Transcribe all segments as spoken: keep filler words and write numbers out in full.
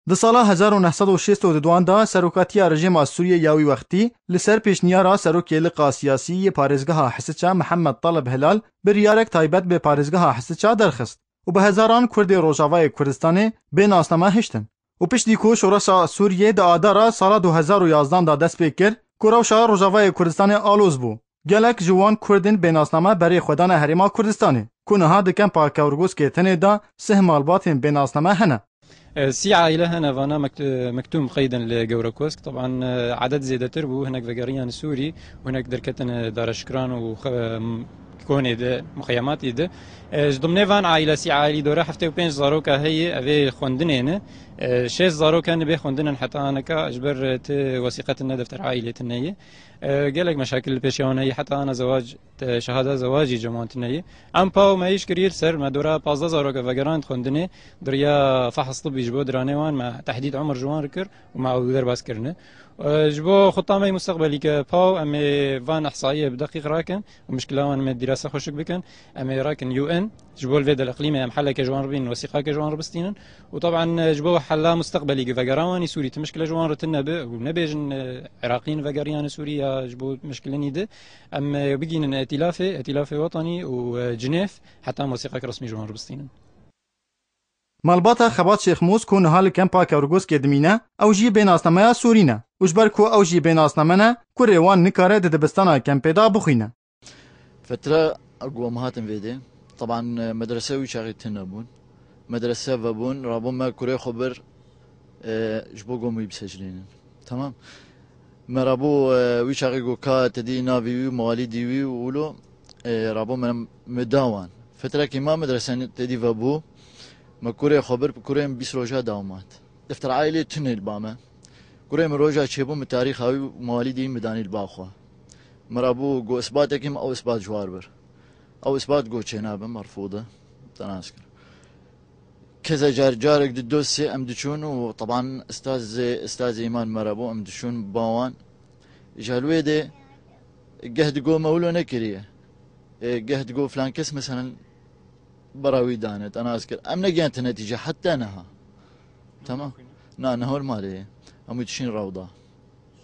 Di sala hezar û neh sed û şêst û duan de serokatiya rejîma Sûriyê ya wî wextî li ser pêşniyara serokê liqa siyasî yê parêzgeha Hisiça Mihemed Talib Hilal biryarek taybet bi parêzgeha Hisiça derxist û bi hezaran Kurdê Rojavayê Kurdistanê bê nasname hiştin. Û piştî ku şoreşa Sûriyê di Adara sala du hezar û yazdan de dest pê kir, ku rewşa Rojavayê Kurdistanê aloz bû, gelek ji wan Kurdên bênasname berê xwe dane Herêma Kurdistanê, ku niha di kempa Kewrgoskê tenê de sih malbatên bênasname hene. E, sî aîle hene vana mekt-, mektûm qeydin li Gewrekosk. Teban, e, eded zêdetir bû, hinek vegeriyan Sûrî û hinek derketin, e, dareşkiran û xe-, m-, konê de, muxeyematî de. E, ji dimnê van aîle, sî aîlî dore heftê û pênc zaroka heye, evê xwendinê ne. E, şêst zarok hene bê xwendin in heta aneka, ji ber, e, ti wesîqetin ne defter aîlê tine ye. E, gelek meşakil li pêşiya wan heye, heta ana zewac, te-, şehada zewacî cem wan tine ye. Em paw me îş kiriye li ser, me dora pazdeh zaroka vegeran xwendinê, di riya fehs tibî ji bo diranê wan me tehdîd umir ji wan re kir û me ew derbas kirine. E, ji bo xuta me yê mustaqbelî ke paw em ê van ihsayiyê bi deqîq rakin û mişkila wan em ê dîrasa xweşik bikin, em ê rakin U N, ji bo li vê dil iqlîmê em heleke ji wan re bînin, wesîqake ji wan re bistînin. Û teban, e, ji bo hela mustaqbelî gi vegera wan î Sûrî ti mişkile ji wan re tune be û nebêjin, e, Iraqîn vegeriyane Sûrî ya ji bo mişkilin î di, em, e, bigînin îtîlafê, îtîlafê wetanî û, e, Cinêv, heta mosîqek resmî ji wan re bistînin. Malbata Xebat Şêxmûs ku niha li kempa Kewrgoskê dimîne, ew jî bênasnameya Sûrî ne û ji ber ku ew jî bênasname ne, kurê wan nikare di dibistana kempê de bixwîne. Fetre ku em hatin vê dê, teban, e, medrese wî çaxê tune bûn. Medrese vebûn, rabû me kurê xwe bir, e, ji bo gom wî bisecilînin. Tamam. Me rabû, e, wî çaxê ku ka te dî navî wî, mewalîdî wî û wilo, e, rabû me, me da wan. Fetrekî ma medrese te dî vebû, me kurê xwe bir, kurê min bîst roja dawmat. Defter aîlê tune li ba me. Kurê min roja çêbû min tarîxa wî û mewalîdî min danî li ba xwe. Min rabû got, "Isbatekî min ew isbat ji war bir." Ew isbat got, "Çênabe, merfûd e." Te nas kir. Keze car, carek di dosyê em diçûn û teban istazê, istazê îman me rabû, em diçûn ba wan. Ji helwê de geh digo me wilo nekiriye. E, geh digo filan kes meselen bera wî dane, te nas kir. Em negiyan te netîce heta niha. Tamam. Na, niha li malê ye. Em wî dişîn rewda.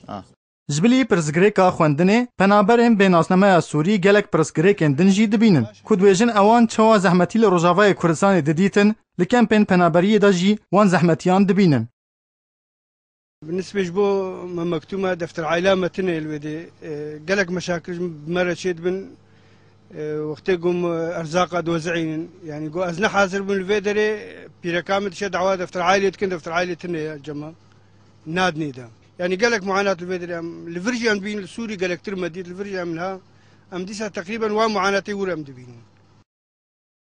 Ha. Ji bilî pirsgirêka xwendinê, penaberên bênasnameya Sûrî gelek pirsgirêkên din jî dibînin, ku dibêjin ewan çawa zehmetî li Rojavayê Kurdistanê didîtin, li kempên penaberiyê de jî wan zehmetiyan dibînin. Bi nisbê ji bo me mektûma defter aîla me tine li wê dê, e, gelek meşakil ji me re çê dibin. E, wextê ku em erzaqa dozeyînin, yanî ku ez ne hazir bûm li vê derê, pîreka min dişe dawa defter aîlê dikin, defter aîlê tune ye cema. Nadinê de. Yanî gelek muanat li vê derê em, li vir jî em dibînin, li Sûrî gelektir me dît, li vir jî em niha, em dîsa teqrîben wan muanatê wir em dibînin.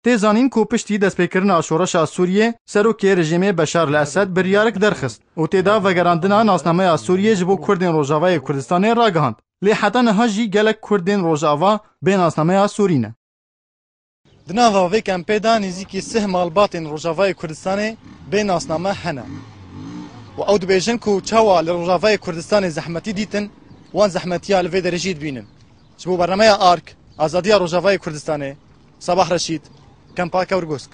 Tê zanîn ku piştî destpêkirina şoreşa Sûriyê, serokê rejîmê Beşar el Esed biryarek derxist û tê de vegerandina nasnameya Sûriyê ji bo Kurdên Rojavayê Kurdistanê ragihand. Lê heta niha jî gelek Kurdên Rojava bê nasnameya Sûrî ne. Di nava vê kempê de nêzîkî sih malbatên Rojavayê Kurdistanê bê nasname hene û ew dibêjin ku çawa li Rojavayê Kurdistanê zehmetî dîtin, wan zehmetiya li vê derê jî dibînin. Ji bo bernameya Ark, Azadiya Rojavayê Kurdistanê, Sabah Reşîd, Kempa Kewrgosk.